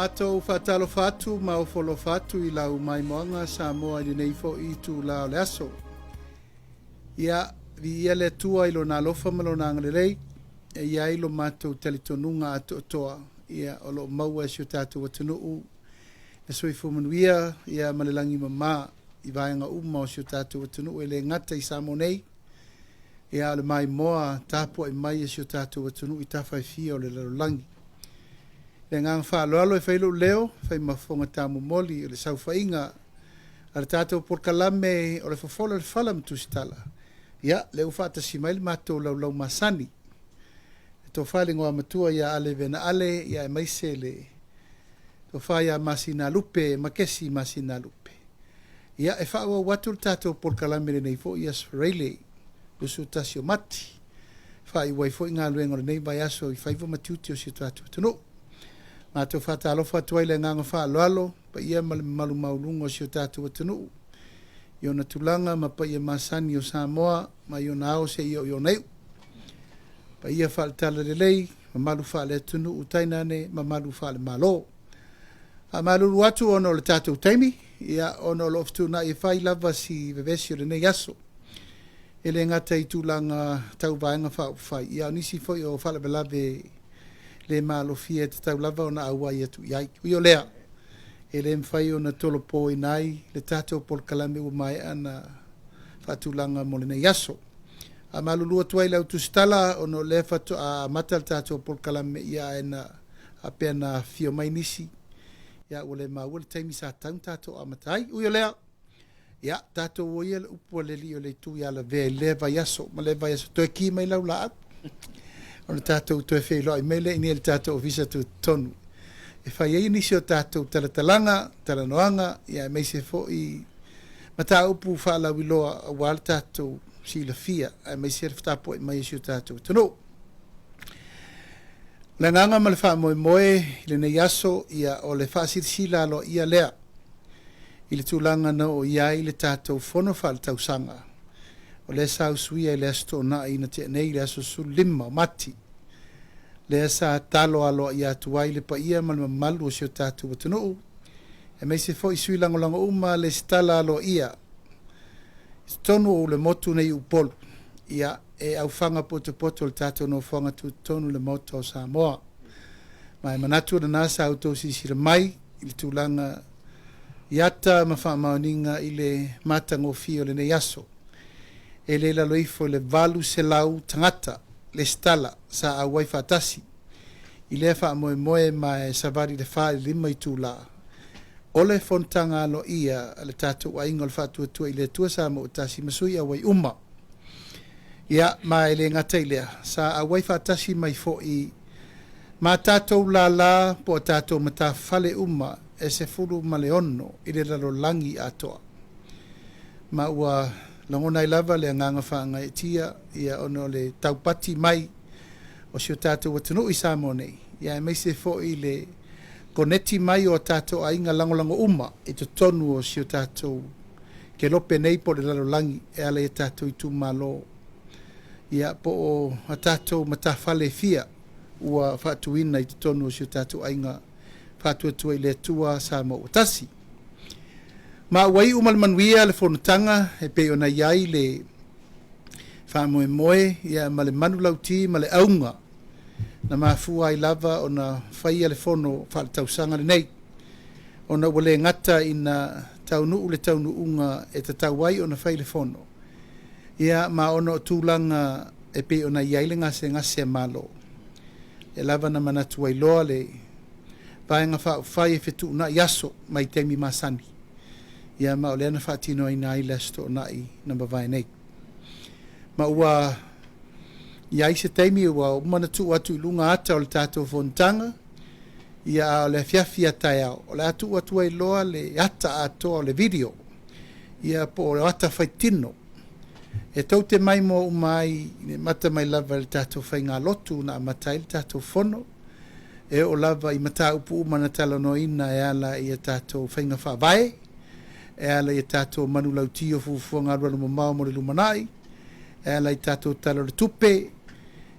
Matou faatalofa atu ma ofo alofa atu i lau maimoaga Samoa i lenei foi itula o le aso. Ia, viia le Atua i Lona alofa ma Lona agalelei, e i ai lo matou talitonuga atoatoa, ia, o lo o maua e si o tatou atunuu le soifua manuia, ia, ma le lagi e mama i vaega uma o si o tatou atunuu e le gata i Samoa nei, ia, a o le maimoa tapuai mai a si o tatou atunuu i tafa e fia o le lalolagi. I le agaga faaaloalo e fai lou leo, e fai ma fofoga taumomoli o le saofaiga a le tatou polokalame o le Fofola o le Fala ma Tusitala, ia, lea ua faatasi mai le matou laulau masani, le Tofa i le Igoamatua ia Ale Vena Ale, ia aemaise le Tofa ia Masinalupe Makesi Masinalupe. Ia, e faaauau atu le tatou polokalame i lenei foi Aso Faraile 21 o Mati, e faaiu ai foi galuega o lenei vaiaso i faiva ma tiute o si o tatou atunuu. Matou faatalofa atu ai i le agaga faaaloalo, paia ma le mamalu maualuga o si o tatou atunuu i ona tulaga ma paia masani o Samoa mai ona ao seia oo i ona iu. Paia faale-talalelei, mamalu faale-atunuu tainane mamalu faale-Malo. Faamalulu atu ona o le tatou taimi, ia, ona o lo o fetuunai e fai lava si vevesi o lenei aso. E le gata i tulaga tau vaega faaupufai, ia a o nisi foi o faalavelave le maalofia e tatau lava ona auai atu i ai. Ui o lea, e le mafai ona tolopoina ai le tatou polokalame ua maea ona faatulaga mo lenei aso. Faamalulu atu ai i le au tusitala ona o lea faatoa amata le tatou polokalame, ia ae na faapea na afifio mai nisi, ia ua le maua le taimi sa tatau ona tatou amata ai. Ui o lea, ia, tatou o ia le upu a le alii o le itu ia lavea i lea vaiaso ma lea vaiaso, toe ki mai lau laau ona tatou toe feiloai mai lea i inei i le tatou ofisa tutotonu e fai ai nisi o tatou talatalaga, talanoaga, ia aemaise foi mataupu faalauiloa aua le tatou silafia aemaise le tapuai mai a si o tatou atunuu. O le agaga ma le faamoemoe i lenei aso, ia, o le faasilasila aloaia lea i le tulaga na oo i ai le tatou fono faaletausaga o lea sa usuia i le Aso Toonai na tea nei, le aso 15 o Mati, lea sa talo aloaia atu ai le paia ma le mamalu o si o tatou atunuu, aemaise foi sui lagolago uma lesitala aloaia i totonu o Ulemotu nei i Upolu, ia, e aufaga potopoto le tatou nofoaga tutotonu i le Maota o Samoa. Ma e manatu lena sa outou silasila mai i le tulaga i ata ma faamaoniga i le matagofie o lenei aso. E le lalo ifo i le 800 tagata lesitala sa auai faatasi i lea faamoemoe ma e savali i le 4 i le 5 itula o le fonotaga aloaia a le tatou aiga o le Faatuatua i le Atua Samoa ua Tasi ma sui auai uma. Ia, ma e le gata i lea, sa auai faatasi mai foi ma tatou lala po o tatou matafale uma e 16 i le lalolagi atoa. Ma ua lagona ai lava le agaga faagaeetia, ia, ona o le taupati mai o si o tatou atunuu i Samoa nei, ia aemaise foi le koneti mai o tatou aiga lagolago uma i totonu o si o tatou kelope nei po o le lalolagi e ala i a tatou itumalo, ia, po o a tatou matafale e fia ua faatuina i totonu o si o tatou aiga Faatuatua i le Atua Samoa ua Tasi. Ma ua iu ma le manuia le fonotaga e pei ona i ai le faamoemoe, ia, ma le manulauti ma le auga na mafua ai lava ona faia le fono faaletausaga lenei, ona ua le gata ina taunuu le taunuuga e tatau ai ona fai le fono, ia, ma ona o tulaga e pei ona i ai le gasegase a Malo. E lava na manatu ai loa le Vaega Faaupufai e fetuunai aso mai taimi masani, ia, ma o lea na faatinoina ai le Aso Toonai na mavae nei. Ma ua i ai se taimi ua uma ona tuu atu i luga ata o le tatou fonotaga, ia, a o le afiafi a taeao, o le a tuu atu ai loa le ata atoa o le video, ia, po o ata faitino, e tou te maimoa uma ai i le amata mai lava i le tatou faigalotu na amata ai le tatou fono, e oo lava i mataupu uma na talanoaina e ala i a tatou faiga faavae, e ala i a tatou manulauti o fuafuaga alualu mamao mo le lumanai, e ala i tatou Tala o le Tupe,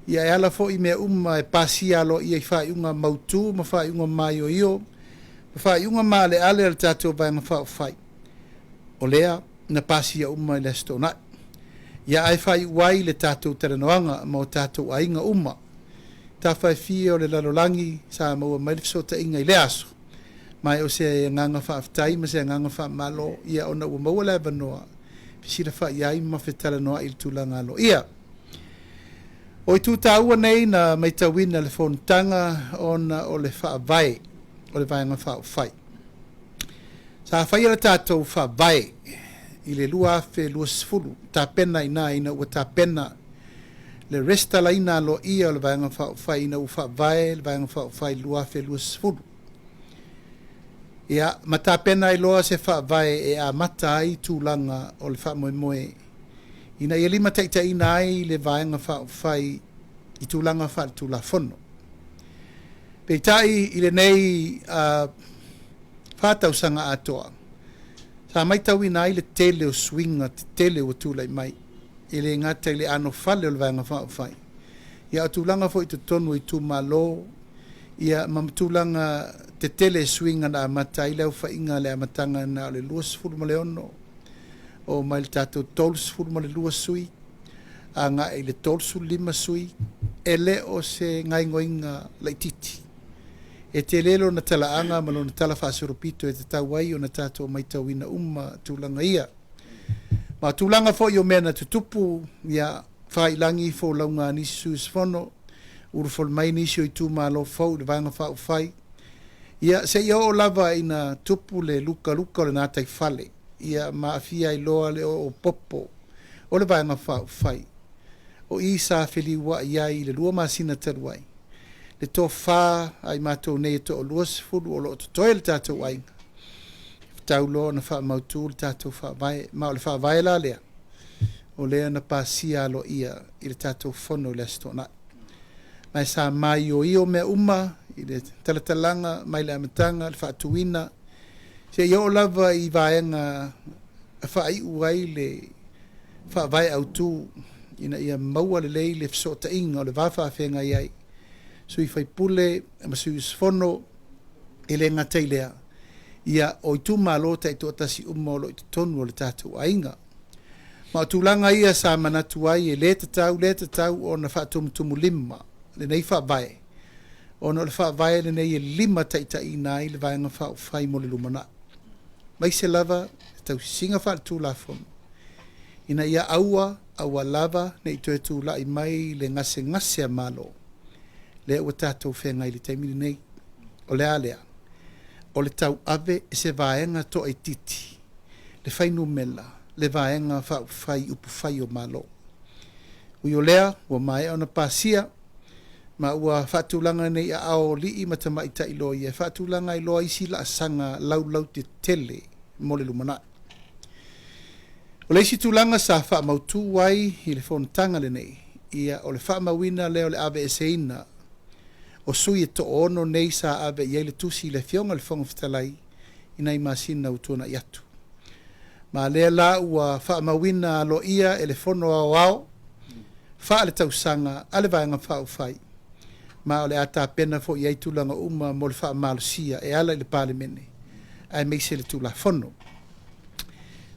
ia e ala foi i mea uma e pasia aloaia i faaiuga mautu ma faaiuga maioio. Ma faaiuga maaleale a le tatou Vaega Faaupufai, o lea na pasia uma i le Aso Toonai. Ia ae faaiu ai le tatou talanoaga ma o tatou aiga uma tafa e fia o le lalolagi sa maua mai le fesootaiga i lea aso. Ma o se agaga faafetai ma se agaga faamalo, ia ona ua maua le avanoa fesilafai ai ma fetalanoai i le tulaga aloaia. O itu taua nei na matauina le fonotaga ona o le faavae o le Vaega Faaupufai. Sa faia le tatou faavae i le 2020, tapena i ina ina ua tapena le resitalaina aloaia o le Vaega Faaupufai ina ua faavae le Vaega Faaupufai i le 2020. Ia, ma tapena ai loa se faavae e amata ai tulaga o le faamoemoe ina ia limataitaiina ai le Vaega Faaupufai i tulaga faaletulafono. Peitai i lenei 4 tausaga atoa, sa matauina ai le tele o suiga tetele ua tulai mai, e le gata i le anofale o le Vaega Faaupufai, ia o tulaga foi i totonu o itumalo, ia ma tulaga tetele suiga na amata ai le aofaiga le amataga na o le 26 oo mai le tatou 32 sui agai i le 35 sui. E le o se gaoioiga laitiiti, e tele lona talaaga ma lona tala faasolopito e tatau ai ona tatou matauina uma tulaga ia. Ma tulaga foi o mea na tutupu, ia faailagi folauga a nisi sui usufono, ulufale mai nisi o itumalo fou i le Vaega Faaupufai, ia seia oo lava ina tupu le lukaluka o le gataifale, ia ma aafia ai loa le oopopo o le Vaega Faaupufai. O i sa feliuai ai i le 2 masina talu ai le tofa ai matou nei e toa-20 o lo o totoe le tatou aiga, tatau loa ona faamautu le tatou faavae. Ma o le faavae la lea, o lea na pasia aloaia i le tatou fono i le Aso Toonai. Ma e sa maioio mea uma i le talatalaga mai le amataga, le faatuina, seia oo lava i vaega faaiu ai le faavae autu ina ia maua lelei le fesootaiga o le va faafeagai ai sui usufono ma sui usufono. E le gata i lea, ia o itumalo taitoatasi uma o lo o i totonu o le tatou aiga. Ma o tulaga ia sa manatu ai e le tatau, le tatau ona faatumutumulima lenei faavae, ona o le faavae lenei e limataitaiina ai le Vaega Faaupufai mo le lumanai, aemaise lava le tausisiga faaletulafono ina ia aua aua lava ne i toe tulai mai le gasegase a Malo lea ua tatou feagai i le taimi lenei. O le a lea? O le tauave e se vaega toaitiiti le fuainumera le Vaega Faaupufai upufai o Malo. Ui o lea, ua maea ona pasia ma ua faatulaga nei aao o alii ma tamaitai loia e faatulaga ai loa isi laasaga laulautetele mo le lumanai. O le isi tulaga sa faamautu ai i le fonotaga lenei, ia o le faamauina lea o le aveeseina o sui e 6 nei sa ave i ai le tusi i le Afioga i le Fofoga Fetalai i nai masina ua tuanai atu. Ma lea la ua faamauina aloaia e le Fono Aoao faale-tausaga a le Vaega Faaupufai, ma o le a tapena foi i ai tulaga uma mo le faamalosia e ala i le Palemene aemaise le Tulafono.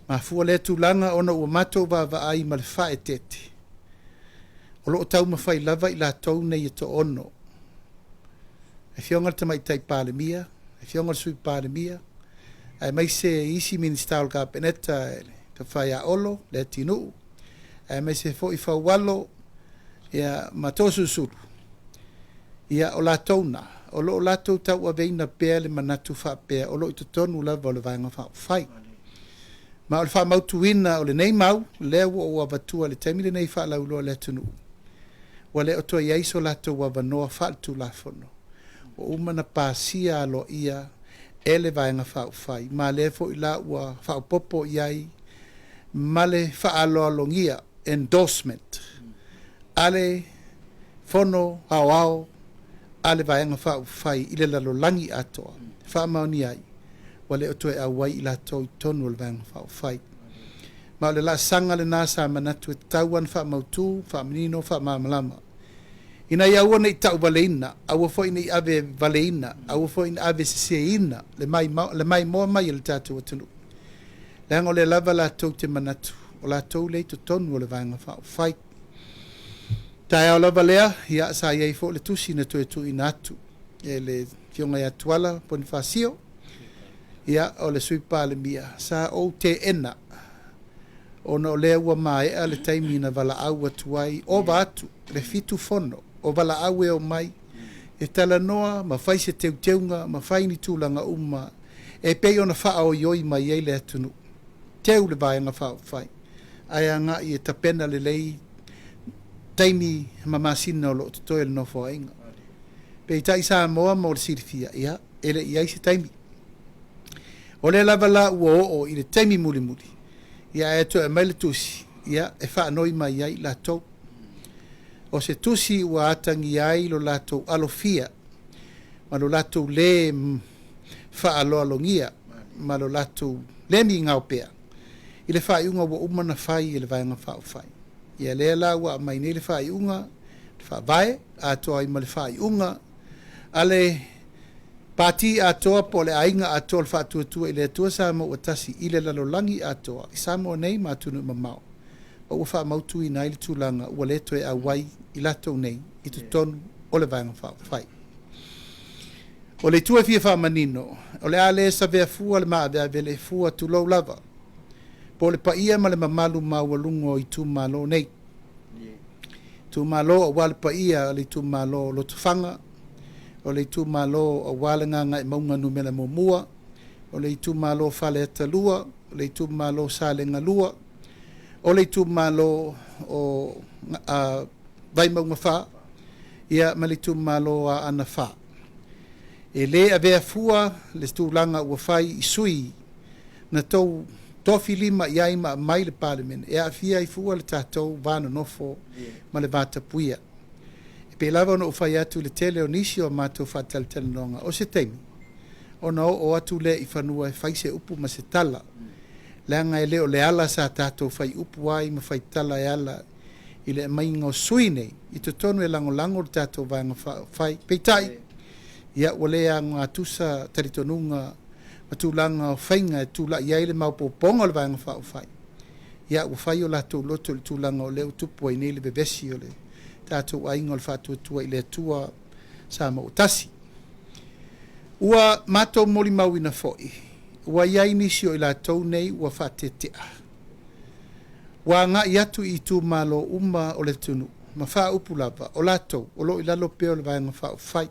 Mafua lea tulaga ona ua matou vaavaai ma le faaeteete, o lo o taumafai lava i latou nei e 6, Afioga i le Tamaitai Palemia, Afioga i le Sui Palemia, aemaise isi Minisita o le Kapeneta, le Tofa ia Olo Leatinuu, aemaise foi Faualo, ia, ma Toeolesulusulu, ia o latou na, o lo o latou tauaveina pea le manatu faapea o lo o i totonu lava o le Vaega Faaupufai. Ma o le faamautuina o lenei mau, lea ua ou avatua i le taimi lenei faalauiloa i le atunuu, ua le o toe i ai so latou avanoa faaletulafono, ua uma ona pasia aloaia e le Vaega Faaupufai, ma lea foi la ua faaopoopo i ai ma le faaaloalogia endorsement a le Fono Aoao a le Vaega Faaupufai i le lalolagi atoa, e faamaonia ai ua le o toe auai i latou i totonu o le Vaega Faaupufai. Ma o le laasaga lena sa manatu e tatau ona faamautu, faamanino, faamalamalama. Ina ia aua ne i ta'uvaleina, aua foi ne i avevaleina, aua foi ne i aveseseina le le maimoa mai a le tatou atunuu, leaga o lea lava latou te manatu o latou lea i totonu o le Vaega Faaupufai. Taeao lava lea, ia, sa i ai foi le tusi na toe tuuina atu e le Afioga ia Tuala Ponifasio, ia, o le Sui Palemia, sa ou teena ona o lea ua maea le taimi na valaau atu ai, ova atu le 7 fono o valaau e omai e talanoa ma fai se teuteuga ma fai ni tulaga uma e pei ona faaoioi mai ai le atunuu, teu le Vaega Faaupufai ae agai e tapena lelei taimi ma masina o lo o totoe o le Nofoaiga. Peitai Samoa mo le silafia, ia, e le i i ai se taimi. O lea lava la ua oo i le taimi mulimuli, ia ae toe aumai le tusi, ia, e faanoi mai ai i latou. O se tusi ua atagia ai lo latou alofia ma lo latou lē faaaloalogia ma lo latou lē migao pea i le faaiuga ua uma ona fai e le Vaega Faaupufai. Ia lea la ua aumai nei le faaiuga le Faavae atoa ai ma le faaiuga a le Pati atoa po o le aiga atoa o le Faatuatua i le Atua Samoa ua Tasi i le lalolagi atoa i Samoa nei ma atunuu mamao, ma ua faamautuina ai le tulaga ua le toe auai i latou nei i totonu o le Vaega Faaupufai. O le itu e fia faamanino, o le a le savea fua le maaveave le fua, tulou lava, po o le paia ma le mamalu maualuga o itumalo nei. Itumalo aua le paia o le itumalo o Lotofaga, o le itumalo aua le Gagaemauga 1, o le itumalo Faleata 2, o le itumalo Salega 2, o le itumalo o Vaimauga 4, ia ma le itumalo Aana 4. E lē avea fua le tulaga ua fai i sui na tou tofilima i ai ma aumai i le Palemene e aafia ai fua le tatou va nonofo ma le va tapuia. E pei lava ona ou fai atu i le tele o nisi o a matou faatalatalanoaga, o se taimi ona oo atu lea i fanua e fai se upu ma se tala, leaga e le o le ala sa tatou fai upu ai ma fai tala e ala i le aumaiga o sui nei i totonu e lagolago le tatou Vaega Faaupufai. Peitai, ia ua le agatusa talitonuga ma tulaga o faiga e tulai ai le maopoopoga o le Vaega Faaupufai, ia ua fai o latou loto i le tulaga o lea ua tupu ai nei le vevesi o le tatou aiga o le Faatuatua i le Atua Samoa ua Tasi. Ua matou molimauina foi, ua i ai nisi o i latou nei ua faatetea, ua agai atu i itumalo uma o le atunuu ma faaupu lava o latou o lo o i lalo pea o le Vaega Faaupufai,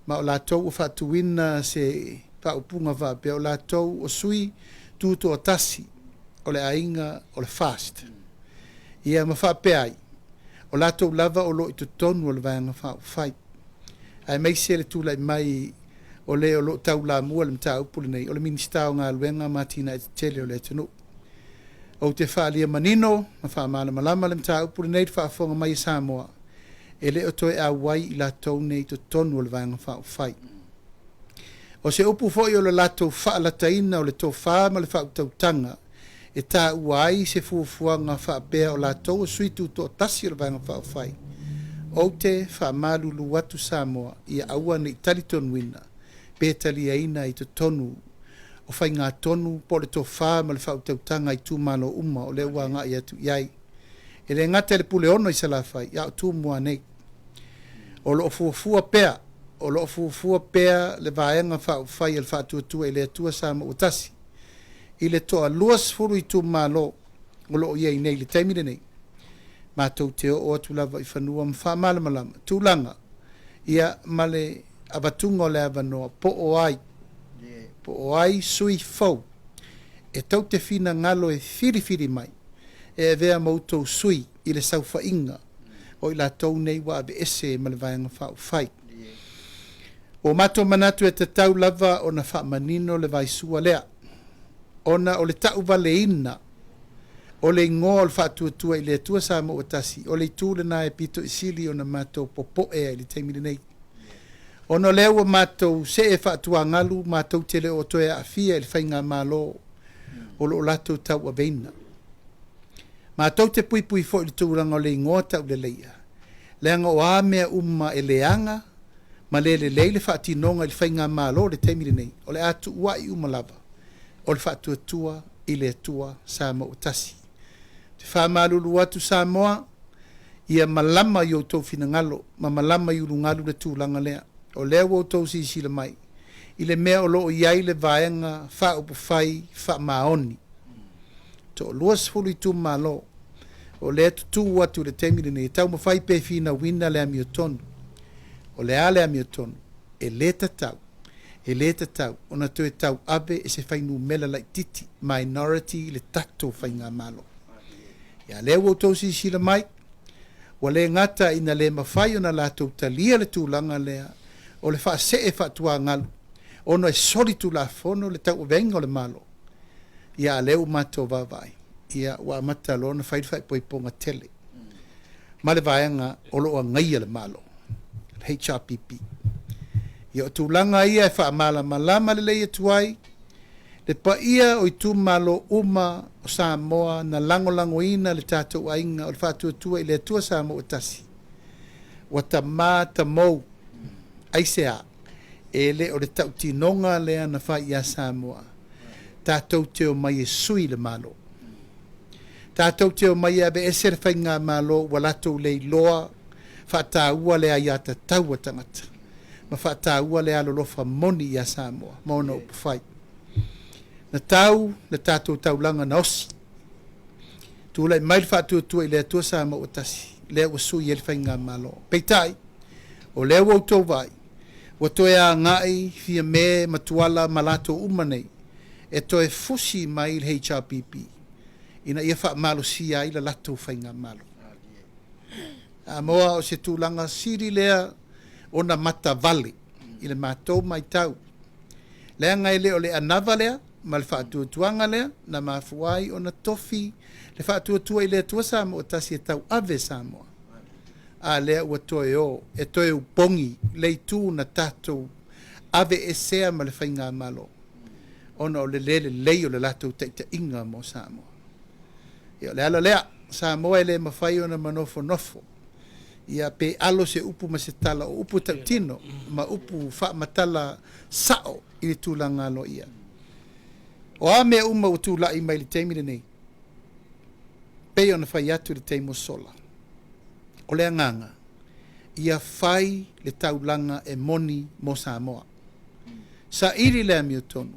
ma o latou ua faatuina se faaupuga faapea o latou o sui tutoatasi o le aiga o le FAST. Ia ma faapea ai, o latou lava o lo o i totonu o le Vaega Faaupufai, aemaise le tulai mai o le o lo o taulamua le mataupu lenei, o le Minisita o Galuega ma Atinae Tetele o le atunuu. Ou te faaalia manino ma faamalamalama le mataupu lenei i le faafofoga mai a Samoa, e le o toe auai i latou nei i totonu o le Vaega Faaupufai. O se upu foi o le latou faalataina o le tofa ma le faautautaga e taua ai se fuafuaga faapea o latou o sui tutoatasi o le Vaega Faaupufai, ou te faamalulu atu Samoa ia aua ne i talitonuina pe taliaina i totonu o faigatonu po o le tofa ma le faautautaga a itumalo uma o lea ua agai atu i ai. E le gata i le Puleono i Salafai, a o Tumua nei. O lo o fuafua pea, o lo o fuafua pea le Vaega Faaupufai a le Faatuatua i le Atua Samoa ua Tasi i le toa 20 itumalo o lo o i ai nei i le taimi lenei. Matou te oo atu lava i fanua ma faamalamalama tulaga ia ma le avatuga o le avanoa po o ai, po o ai sui fou e tou te finagalo e filifili mai e avea ma outou sui i le saofaiga o i latou nei ua aveese ma le Vaega Faaupufai. Ua matou manatu e tatau lava ona faamanino le vaisua lea, ona o le tauvaleina o le igoa o le Faatuatua i le Atua Samoa ua Tasi, o le itu lena e pito i sili ona matou popoe ai i le taimi lenei. Ona o lea ua matou see faatuagalu, matou te le o toe aafia i le faigamalo o lo o latou tauaveina. Matou te puipui foi i le tulaga o le igoa tauleleia. Leaga o a mea uma e leaga ma le lelei le faatinoga i le faigamalo i le taimi lenei, o le a tuuai uma lava o le Faatuatua i le Atua Samoa ua Tasi. Ou te faamalulu atu Samoa, ia malama i outou finagalo ma malama i ulugalu le tulaga lea. O lea ua outou silasila mai i le mea o lo o i ai le Vaega Faaupufai Faamaoni. Toa-20 itumalo o lea e tutu atu i le taimi lenei e taumafai pe finauina le amiotonu. O le a le amiotonu? E le tatau, e le tatau ona toe tauave e se fuainumera laitiiti, minority, le tatou faigamalo. Ia lea ua outou silasila mai, ua le gata ina le mafai ona latou talia le tulaga lea o le faasee faatuagalu ona e solitulafono le tauaveina o le Malo, ia a lea ua matou vaavaai, ia ua amata loa ona fai le faaipoipoga tele ma le vaega o lo o agaia le Malo, le HRPP. Ia o tulaga ia e faamalamalama lelei atu ai le paia o itumalo uma o Samoa na lagolagoina le tatou aiga o le Faatuatua i le Atua Samoa ua Tasi, ua tamā tamou. Aisea? E le o le tautinoga lea na fai ia Samoa, tatou te omai e sui le Malo. Tatou te omai e aveese le faigamalo ua latou le iloa faataua le aiatatau a tagata ma faataua le alolofa moni ia Samoa ma ona upufai. Na tau le tatou taulaga na osi. Tulai mai le Faatuatua i le Atua Samoa ua Tasi, lea ua sui ai le faigamalo. Peitai, o lea ua outou vaai, ua toe agai Fiame ma Tuala ma latou uma nei e toe fusi mai le HRPP ina ia faamalosia ai le latou faigamalo. Samoa, o se tulaga sili lea ona matavale i le matou matau, leaga e le o le anava lea ma le faatuatuaga lea na mafua ai ona tofi le Faatuatua i le Atua Samoa Tasi e tauave Samoa, a lea ua toe o e toe upogi le itu na tatou aveesea ma le faigamalo ona o le le lelei o le latou taitaiga mo Samoa. Ia, o le ala lea, Samoa, e le mafai ona manofonofo ia pe alo se upu ma se tala, o upu tautino ma upu faamatala sao i le tulaga aloaia. O a mea uma ua tulai mai i le taimi lenei, pei ona fai atu i le taimi ua sola, o le agaga ia fai le taulaga e moni mo Samoa. Saili le amiotonu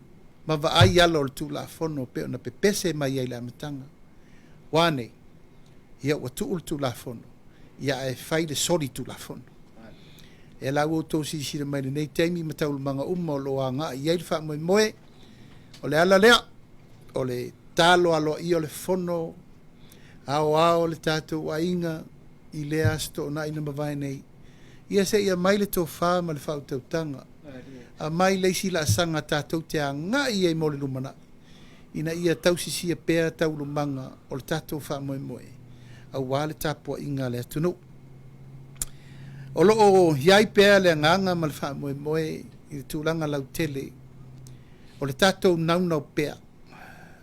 ma vaai ala o le Tulafono pei ona pepese mai ai i le amataga. Ua a nei? Ia ua tuu le Tulafono, ia ae fai le soli Tulafono. E la ua outou silasila mai i lenei taimi ma taualumaga uma o lo o agai i ai le faamoemoe, o le ala lea o le talo aloaia o le Fono Aoao o le tatou aiga i lea Aso Toonai na mavae nei. Ia se i aumai le tofa ma le faautautaga, aumai le isi laasaga tatou te agai ai mo le lumanai, ina ia tausisia pea taualumaga o le tatou faamoemoe aua le tapuaiga a le atunuu. O lo o i ai pea le agaga ma le faamoemoe i le tulaga lautele o le tatou naunau pea,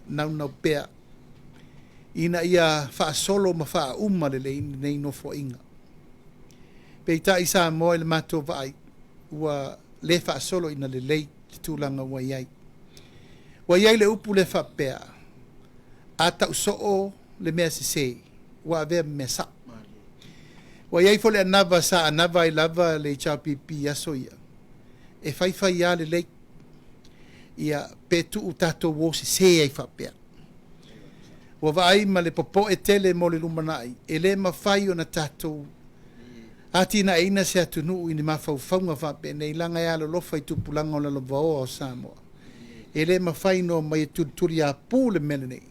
naunau pea ina ia faasolo ma faauma lelei lenei nofoaiga. Peitai Samoa, i le matou vaai, ua le faasolo ina lelei le tulaga ua i ai. Ua i ai le upu lea faapea, a tau soo le mea sese, ua avea ma mea sao. Ua i ai foi le anava sa anava ai lava le HRPP i aso ia, e faifai lava lelei, ia pe tuu tatou o sese ai faapea. Ua vaai ma le popoe tele mo le lumanai, e le mafai ona tatou atinaeina se atunuu i ni mafaufauga faapenei, leaga e alolofa i tupulaga o lalovaoa o Samoa. E le mafai ona omai e tulituliapu le mea lenei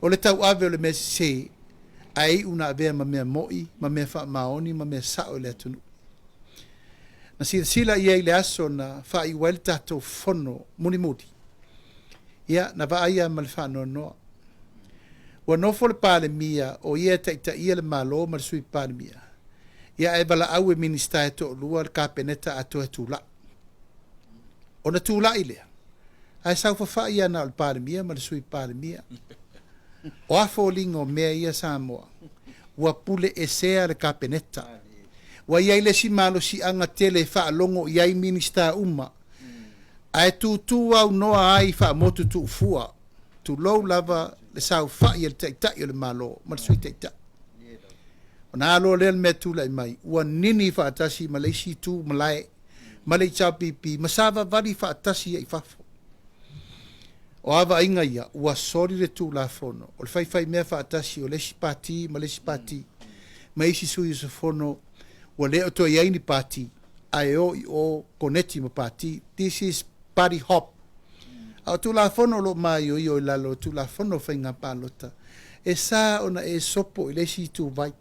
o le tauave o le mea sese, ae iu na avea ma mea moi ma mea faamaoni ma mea sao i le atunuu. Na silasila i ai i le aso na faaiu ai le tatou fono mulimuli, ia, na vaai lava ma le faanoanoa. Ua nofo le Palemia o ia e taitaia le Malo ma le Sui Palemia, ia ae valaau e Minisita e toalua le Kapeneta atoa e tulai. Ona tulai lea, ae saofafai lava na o le Palemia ma le Sui Palemia. O a foliga o mea ia Samoa? Ua pule esea le Kapeneta. Ua i ai le isi malosiaga tele e faalogo i ai Minisita uma, ae tutu aunoa ai faamotu tuufua, tulou lava le saofai a le Taitai o le Malo ma le Sui Taitai. Ona a loa lea o le mea tulai mai, ua nini faatasi ma le isi itu malae ma le HRPP ma savavali faatasi ai i fafo. O a vaaiga ia, ua soli le Tulafono, o le faifaimea faatasi o le isi Pati ma le isi Pati ma isi sui usufono, ua le o toe i ai ni Pati, ae o i o koneti ma Pati. This is party hop. A o Tulafono o lo o maioio i lalo o Tulafono o Faiga Palota, e sa ona e sopo i le isi ituvai.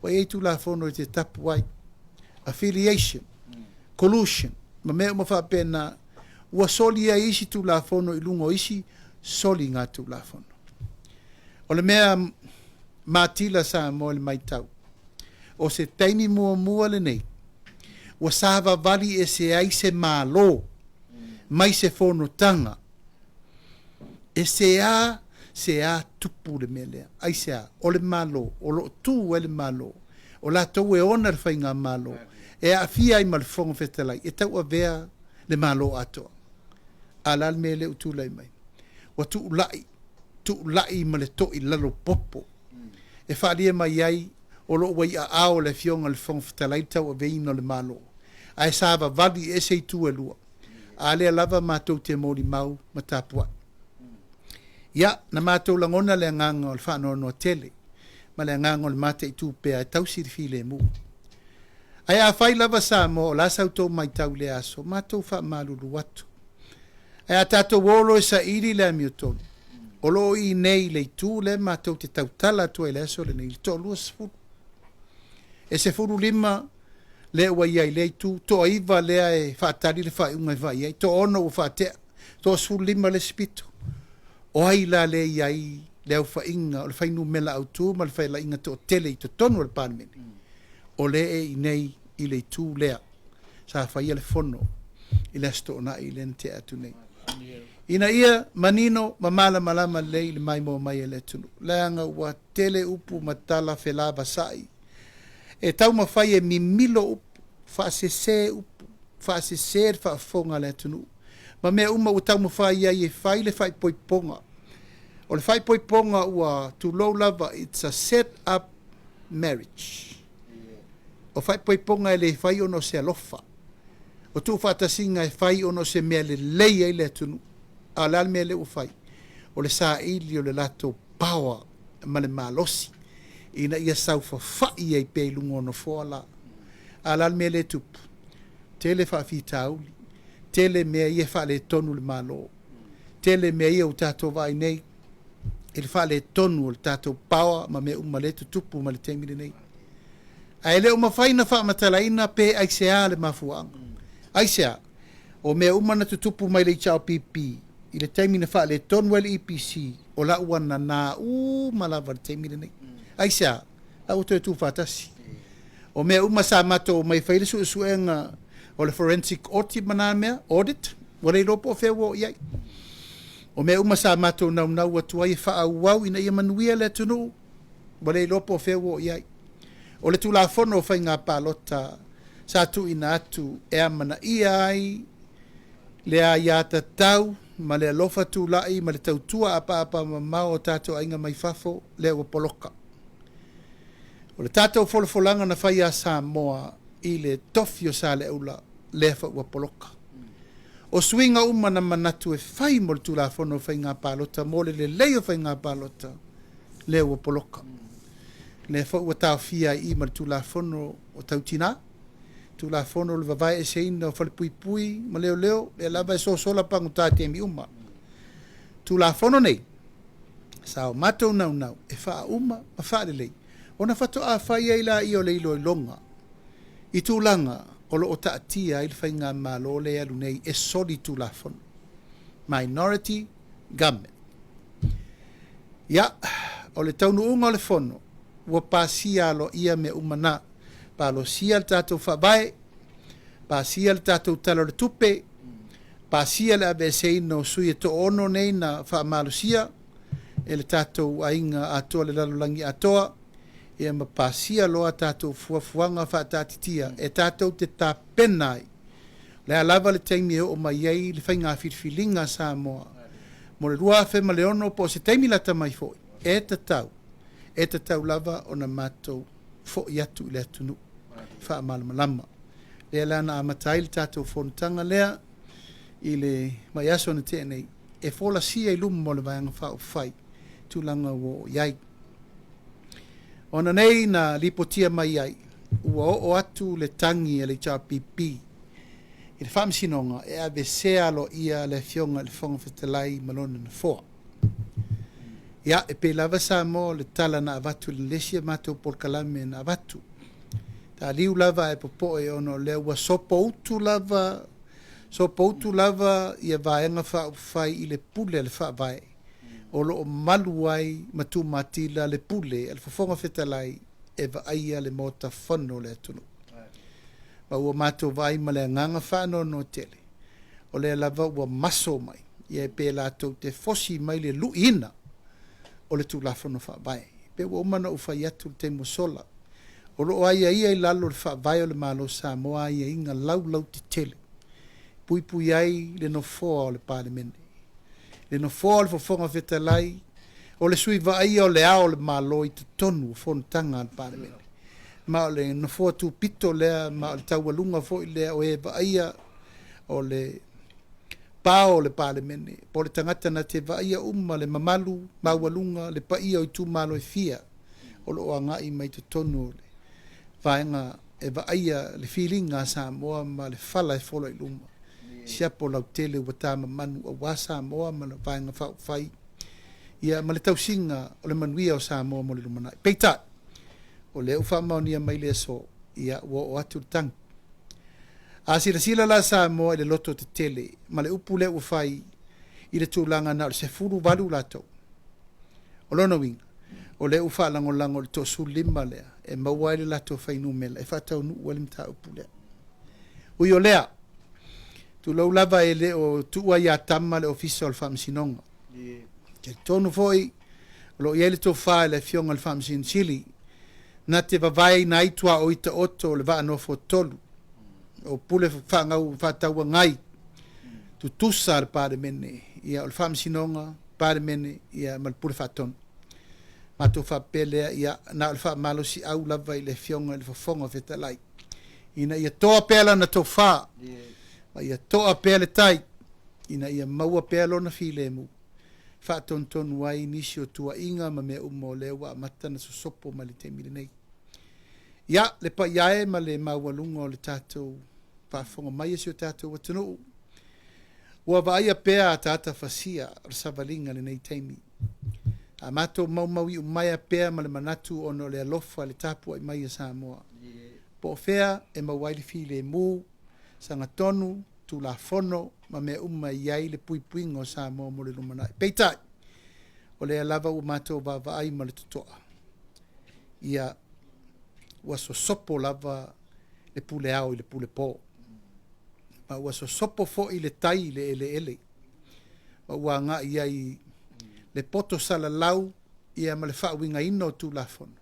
Ua i ai Tulafono e te tapu ai, affiliation, collusion, ma mea uma faapena, ua soli ai isi Tulafono i luga o isi soliga Tulafono. O le mea matila Samoa i le matau, o se taimi muamua lenei ua savavali ese ai se Malo mai se fonotaga. E seā, seā tupu le mea lea. Aisea? O le Malo, o lo o tu ai le Malo, o latou e ona le Faigamalo, e aafia ai ma le Fofoga Fetalai, e tauavea le Malo atoa. A o le a le mea lea ua tulai mai? Ua tuulai, tuulai ma le toilalo popo e faaalia mai ai o lo o ua i aao o le Afioga i le Fofoga Fetalai le tauaveina o le Malo, ae savavali ese itu e lua. A lea lava matou te molimau ma tapuai. Ia, na matou lagona le agaga o le faanoanoa tele ma le agaga o le mataitu pea e tausi le filemu. Ae afai lava Samoa o le a sa outou matau i lea aso, matou faamalulu atu. Ae a tatou o loa e saili le amiotonu, o lo o i inei i le itu lea matou te tautala atu ai i le aso lenei, le toa-20. E 15 lea ua i ai i lea itu, toa-9 lea e faatali le faaiuga e fai ai, toa-6 ua faatea, toa-15 le isi pito. O ai la lea e i ai le aofaiga o le fuainumera autu ma le failaiga toatele i totonu o le Palemene? O lea e i inei i le itu lea sa faia le fono i le Aso Toonai lea na tea atu nei. Ina ia manino ma malamalama lelei le maimoa mai a le atunuu, leaga ua tele upu ma tala felavasai e taumafai e mimilo upu, faasese upu, faasese le faafofoga a le atunuu ma mea uma ua taumafai ai e fai le faaipoipoga. O le faaipoipoga ua tulou lava, it's a set up marriage. O faaipoipoga e le fai ona o se alofa. O tuufaatasiga e fai ona o se mea lelei ai le atunuu. A o le a le mea lea ua fai? O le saili o le latou power ma le malosi ina ia saufafai ai pea i luga o nofoa la. A o le a le mea lea e tupu? Tele faafitauli, tele mea ia e faaletonu le Malo, tele mea ia ua tatou vaai nei i le faaletonu o le tatou power ma mea uma lea e tutupu mai le taimi lenei. Ae le o mafai ona faamatalaina pe aisea le mafuaaga. Aisea? O mea uma na tutupu mai le HRPP i le taimi na faaletonu ai le EPC, o la ua nanā uma lava i le taimi lenei. Aisea? La ua toe tuufaatasi. O mea uma sa matou omai e fai le suesuega o le forensic audit ma na mea, audit, ua le iloa po o fea ua oo i ai. O mea uma sa matou naunau atu ai e faaauau ina ia manuia le atunuu, ua le iloa po o fea ua oo i ai. O le Tulafono o Faiga Palota sa tuuina atu e amanaia ai le aiatatau ma le alofa tulai ma le tautua apaapa mamao o tatou aiga mai fafo, lea ua poloka. O le tatou folafolaga na fai ia Samoa i le tofi o Saleaula, lea foi ua poloka. O suiga uma na manatu e fai mo le Tulafono o Faiga Palota mo le lelei o Faiga Palota, lea ua poloka. Lea foi ua taofia ai i i ma le Tulafono o Tau Tina, Tulafono o le Vavaeeseina o Falepuipui ma Leoleo, lea lava e sosola pagota i taimi uma. Tulafono nei, sa o matou naunau e faauma ma faalelei ona faatoa fai ai laia o le iloiloga i tulaga o lo o taatia ai le faigamalo lea e alu nei e soli tulafono. Minority Government. Ia, o le taunuuga o le fono, ua pasia aloaia mea uma na. Palosia le tatou faavae, pasia le tatou Tala o le Tupe, pasia le aveeseina o sui e toaono nei na faamalosia e le tatou aiga atoa le lalolagi atoa. Ia ma pasia loa a tatou fuafuaga faataatitia e tatou te tapena ai. O le a lava le taimi e oo mai ai le faiga filifiliga a Samoa mo le 2006 po o se taimi lata mai foi, e tatau, e tatau lava ona matou foi atu i le atunuu faamalamalama. Lea la na amata ai le tatou fonotaga lea i le vaiaso na tea nei, e folasia i luma o le Vaega Faaupufai tulaga ua oo i ai. O ananei na lipotia mai ai, ua oo atu le tagi a le HRPP i le Faamasinoga e aveesea aloaia le Afioga i le Fofoga Fetalai ma lona Nofoa. Ia, e pei lava Samoa o le tala na avatu i le isi a matou polokalame na avatu. Taliu lava ae popoe ona o lea ua sopoutu lava, sopoutu lava ia Vaega Faaupufai i le pule a le Faavae o lo o malu ai ma tumatila le pule a le Fofoga Fetalai e vaaia le Maota Fono o le atunuu. Ma ua matou vaai ma le agaga faanoanoa tele, o lea lava ua maso mai, ia pe latou te fosi mai le luiina o le Tulafono Faavae. Pe ua uma ona ou fai atu i le taimi ua sola, o lo o aiaia i lalo o le Faavae o le Malo o Samoa aiaiga laulautetele e puipui ai le Nofoa o le Palemene. Le Nofoa o le Fofoga Fetalai, o le sui vaaia o le Ao o le Malo i totonu o fonotaga a le Palemene. Ma o le nofoa tupito lea, ma o le taualuga foi lea o e vaaia o le pao o le Palemene, po o le tagata na te vaaia uma le mamalu maualuga, le paia o itumalo e fia o lo o agai mai totonu o le vaega e vaaia le filiga a Samoa ma le fala e fola i luma. Siapo lautele ua tamamanu aua Samoa ma le Vaega Faaupufai ia ma le tausiga o le manuia o Samoa mo le lumanai. Peitai, o lea ua faamaonia mai le aso, ia ua oo atu le tagi. A silasila la Samoa i le loto tetele ma le upu lea ua fai i le tulaga na o le 18 latou, O lona uiga, o lea ua faalagolago i le toasefululima lea e maua ai le latou fuainumera e faataunuu ai le mataupu lea. Ui o lea, tulou lava e le o tuua ia Tama le Ofisa o le Faamasinoga. Talitonu foi o lo o i ai le tofa i le Afioga i le Faamasino Sili na te vavaeina ai tuaoi taoto o le vaa nofoatolu o pule faagau faatauagai tutusa a le Palemene, ia o le Faamasinoga, Palemene, ia ma le Pule Faatonu. Matou faapea lea, ia na o le faamalosiau lava i le Afioga i le Fofoga Fetalai ina ia toa pea lana tofa ma ia toa pea le tai ina ia maua pea lona filemu faatonutonu ai nisi o tuuaiga ma mea uma o lea ua amata ona sosopo mai le taimi lenei. Ia, le paia e ma le maualuga o le tatou faafofoga mai a si o tatou atunuu, ua vaaia pea ataata fasia o le savaliga i lenei taimi. A matou maumauiu maea pea ma le manatu ona o le alofa i le tapuai mai a Samoa, po o fea e maua ai le filemu, sagatonu, Tulafono ma mea uma e i ai le puipuiga o Samoa mo le lumanai. Peitai, o lea lava ua matou vaavaai ma le totoa, ia, ua sosopo lava le pule ao i le pule po, ma ua sosopo foi le tai i le eleele, ma ua agai ai le poto salalau ia ma le faauigaina o Tulafono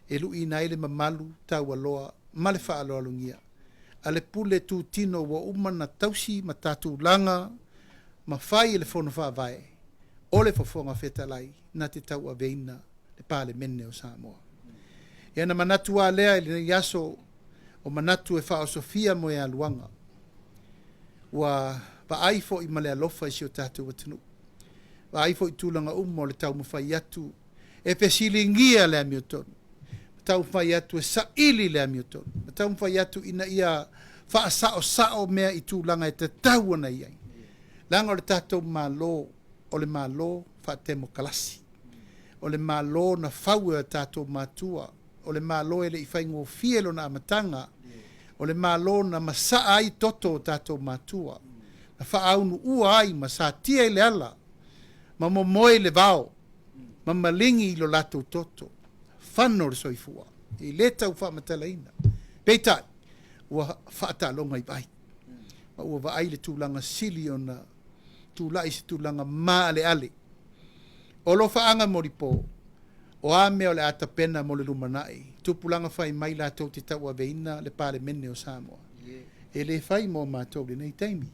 e luiina ai le mamalu taualoa ma le faaaloalogia a le pule tutino ua uma na tausi ma tatulaga ma fai e le Fono Faavae o le Fofoga Fetalai na te tauaveina le Palemene o Samoa. Ia na manatu a lea i lenei aso o manatu e faaosofia moealuaga. Ua vaai foi ma le alofa i si o tatou atunuu. Vaai foi i tulaga uma o le taumafai atu e fesiligia le amiotonu, ma taumafai atu e saili le amiotonu, ma taumafai atu ina ia faasaosao mea i tulaga e tatau ona i ai. Leaga o le tatou Malo, o le Malo faatemokalasi. O le Malo na fau e o tatou matua, o le Malo e le i faigofie lona amataga, o le Malo na masaa ai toto o tatou matua, na faaunuua ai ma satia i le ala, ma momoe i le vao, ma maligi i lo latou toto, fano le soifua, e le tau faamatalaina. Peitai, ua faataaloga i vai, ma ua vaai le tulaga sili ona tulai i se tulaga maaleale. O alofaaga molipo. O a mea o le a tapena mo le lumanai, tupulaga fai mai latou te tauaveina le Palemene o Samoa. E le fai mo matou i lenei taimi.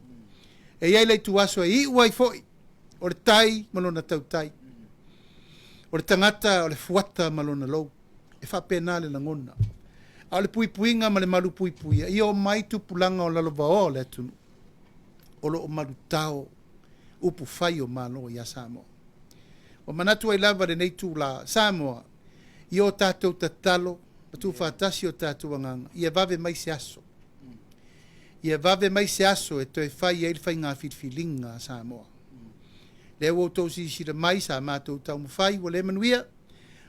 E i ai le ituaso e iu ai foi o le tai ma lona tautai, o le tagata o le fuata ma lona lou. E faapena le lagona. A o le puipuiga ma le malu puipuia, ia omai tupulaga o lalovaoa o le atunuu o lo o malutao upufai o Malo ia Samoa. Ua manatu ai lava lenei itula, Samoa, ia o tatou tatalo ma tuufaatasi o tatou agaga, ia vave mai se aso. Ia vave mai se aso e toe fai ai le faiga filifiliga a Samoa. Lea ua outou silasila mai sa matou taumafai ua le manuia,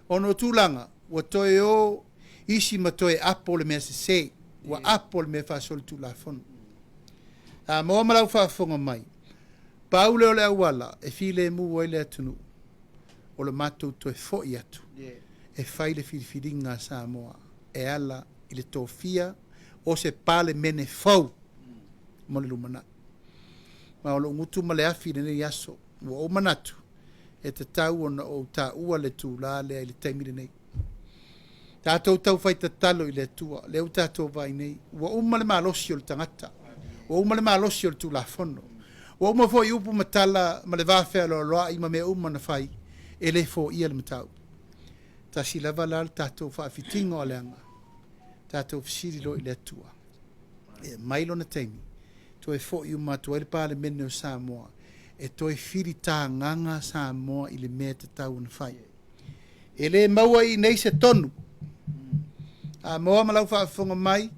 ona o tulaga ua toe o isi ma toe apo le mea sese, ua apo le mea faasolitulafono. Samoa ma lau faafofoga mai, pau lea o le auala e filemu ai le atunuu, o le matou toe foi atu e fai le filifiliga a Samoa e ala i le tofia o se Palemene fou mo le lumanai. Ma o lou gutu ma le afi i lenei aso, ua ou manatu e tatau ona ou taua le itula lea i le taimi lenei. Tatou taufai tatalo i le Atua, lea ua tatou vaai nei, ua uma le malosi o le tagata, ua uma le malosi o le Tulafono, ua uma foi upu ma tala ma le va fealoaloai ma mea uma na fai, e le foia le mataupu. Tasi lava la le tatou faafitiga o le aga, tatou fesili loa i le Atua e aumai lona taimi, toe foi uma atu ai le Palemene o Samoa e toe filitagaga Samoa i le mea e tatau ona fai. E le maua i inei se tonu. Samoa ma lau faafofoga mai,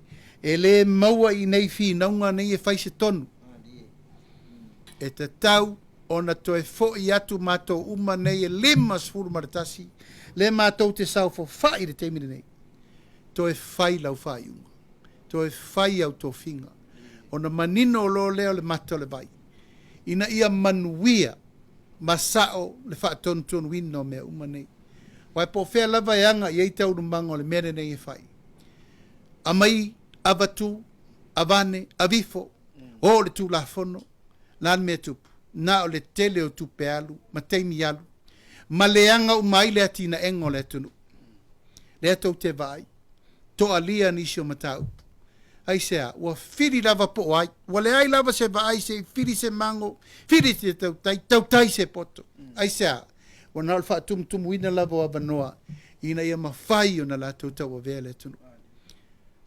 e le maua i inei finauga nei e fai se tonu. E tatau ona toe foi atu matou uma nei e 51, le matou te saofafai i le taimi lenei, toe fai lau faaiuga, toe fai au tofiga, ona manino loa lea o le mata o le vai, ina ia manuia ma sao le faatonutonuina o mea uma nei. Aua po o fea lava e aga i ai taualumaga o le mea lenei e fai, aumai, avatu, avane, avifo, o le Tulafono, le a le mea e tupu? Na o le tele o tupe alu ma taimi alu ma leaga uma ai le atinaega o le atunuu. Lea tou te vaai, toalia nisi o mataupu. Aisea? Ua fili lava po o ai. Ua leai lava se vaai se i fili se mago, fili se tautai, tautai se poto. Aisea? Ua na o le faatumutumuina lava o avanoa ina ia mafai ona latou tauavea le atunuu.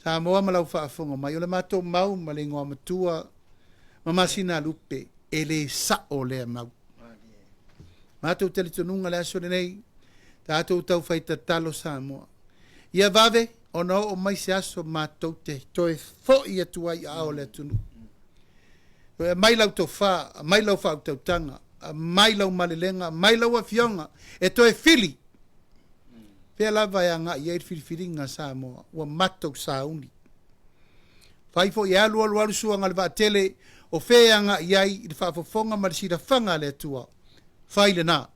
Samoa ma lau faafofoga mai, o le matou mau ma le igoamatua ma Masinalupe, e le sao lea mau. Matou talitonuga le aso lenei, tatou taufai tatalo Samoa. Ia vave ona oo mai se aso matou te toe foi atu ai i aao o le atunuu. Toe aumai lau tofa, aumai lau faautautaga, aumai lau malelega, aumai lau afioga e toe fili. Fea lava e agai i ai le filifiliga a Samoa, ua matou sauni. Fai foi e alu alu alu suaga a le vaatele, o fea e agai i ai i le faafofoga ma le silafaga a le Atua, fai lena.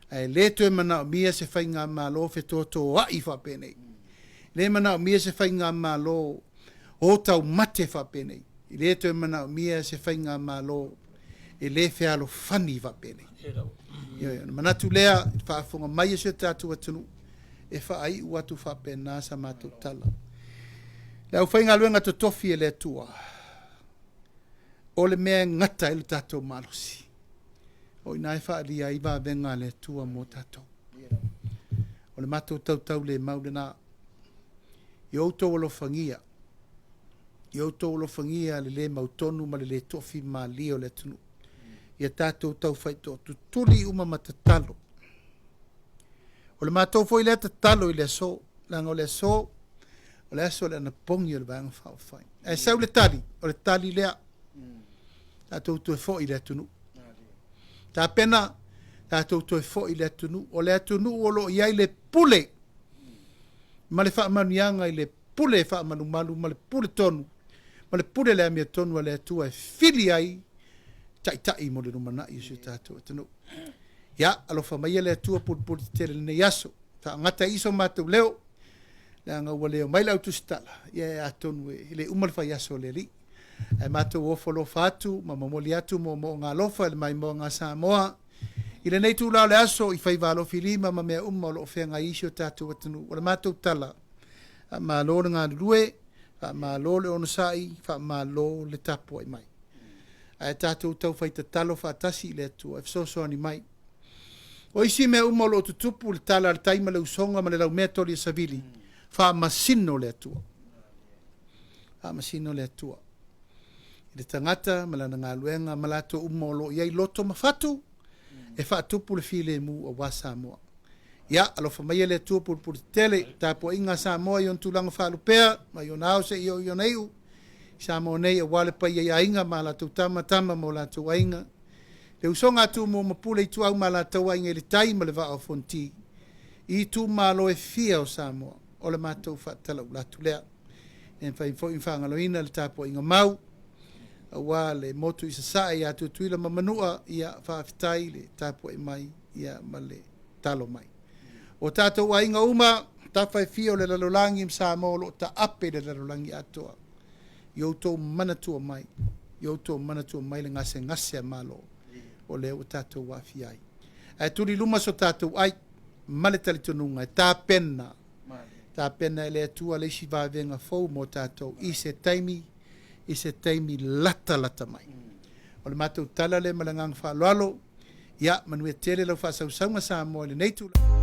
Ae le toe manaomia se faigamalo fetotoai faapenei. Le manaomia se faigamalo o taumate faapenei. E le toe manaomia se faigamalo e le fealofani faapenei. Ioe, ona manatu lea i le faafofoga mai a si o tatou atunuu, e faaiu atu faapena sa matou tala. Le aufaigaluega totofi e le Atua, o le mea e gata ai lo tatou malosi, o i ina e faaalia ai vavega a le Atua mo tatou. O le matou tautaulemau lena, i outou alofagia, i outou alofagia le le mautonu ma le le tofi malie o le atunuu. Ia tatou taufaitoatutuli uma ma tatalo. O le matou foi lea tatalo i le aso, leaga o le aso, o le aso o le anapogi o le Vaega Faaupufai. Ae sau le tali, o le tali lea. Tatou toe foi i le atunuu. Tapena, tatou toe foi i le atunuu. O le atunuu o lo o i ai le pule ma le faamanuiaga i le pule faamalumalu ma le pule tonu ma le pule le amiotonu a le Atua e fili ai taitai mo le lumanai o si o tatou atunuu. Ia, alofa maia le Atua pulupulu tetele i lenei aso. Faagata i so matou leo, leaga ua leo mai le au tusitala, ia atonu e le uma le fai aso o le Alii. Ae matou ofo alofa atu ma momoli atu moomooga alofa i le maimoaga a Samoa. I lenei itula o le aso i faiva alofilima ma mea uma o lo o feagai ai si o tatou atunuu, o le matou tala, faamalo le galulue, faamalo le onosai, faamalo le tapuai mai. Ae tatou taufai tatalo faatasi i le Atua e fesoasoani mai. O isi mea uma o lo o tutupu, le tala a le tai ma le usoga ma le laumea toli a savili, faamasino le Atua. Faamasino le Atua i le tagata ma lana galuega ma latou uma o lo o i ai loto ma fatu e faatupu le filemu aua Samoa. Ia, alofa maia le Atua pulupulu tetele, tapuaiga a Samoa i ona tulaga faalupea, mai ona ao seia oo i ona iu, i Samoa nei aua le paia i aiga ma a latou tama, tama ma o latou aiga, le usoga a Tumua ma Pule, Ituau ma Alataua, Aiga i le Tai ma le Vaa o Fonoti, i itumalo e fia o Samoa, o le matou faatalaula atu lea. E le mafai foi ona faagaloina le tapuaiga mau aua le motu i Sasae ia Tutuila ma Manua, ia faafetai le tapuai mai ia ma le talo mai. O tatou aiga uma, tafa e fia o le lalolagi ma Samoa o lo o taape i le lalolagi atoa, i outou manatua mai, i outou manatua mai le gasegase a Malo o lea ua tatou aafia ai. Ae tuli i luma so tatou ai ma le talitonuga e tapena, tapena e le Atua le isi vavega fou mo tatou i se taimi, i se taimi latalata mai. O le matou tala lea ma le agaga faaaloalo. Ia, manuia tele lau faasausauga Samoa i lenei tulaga.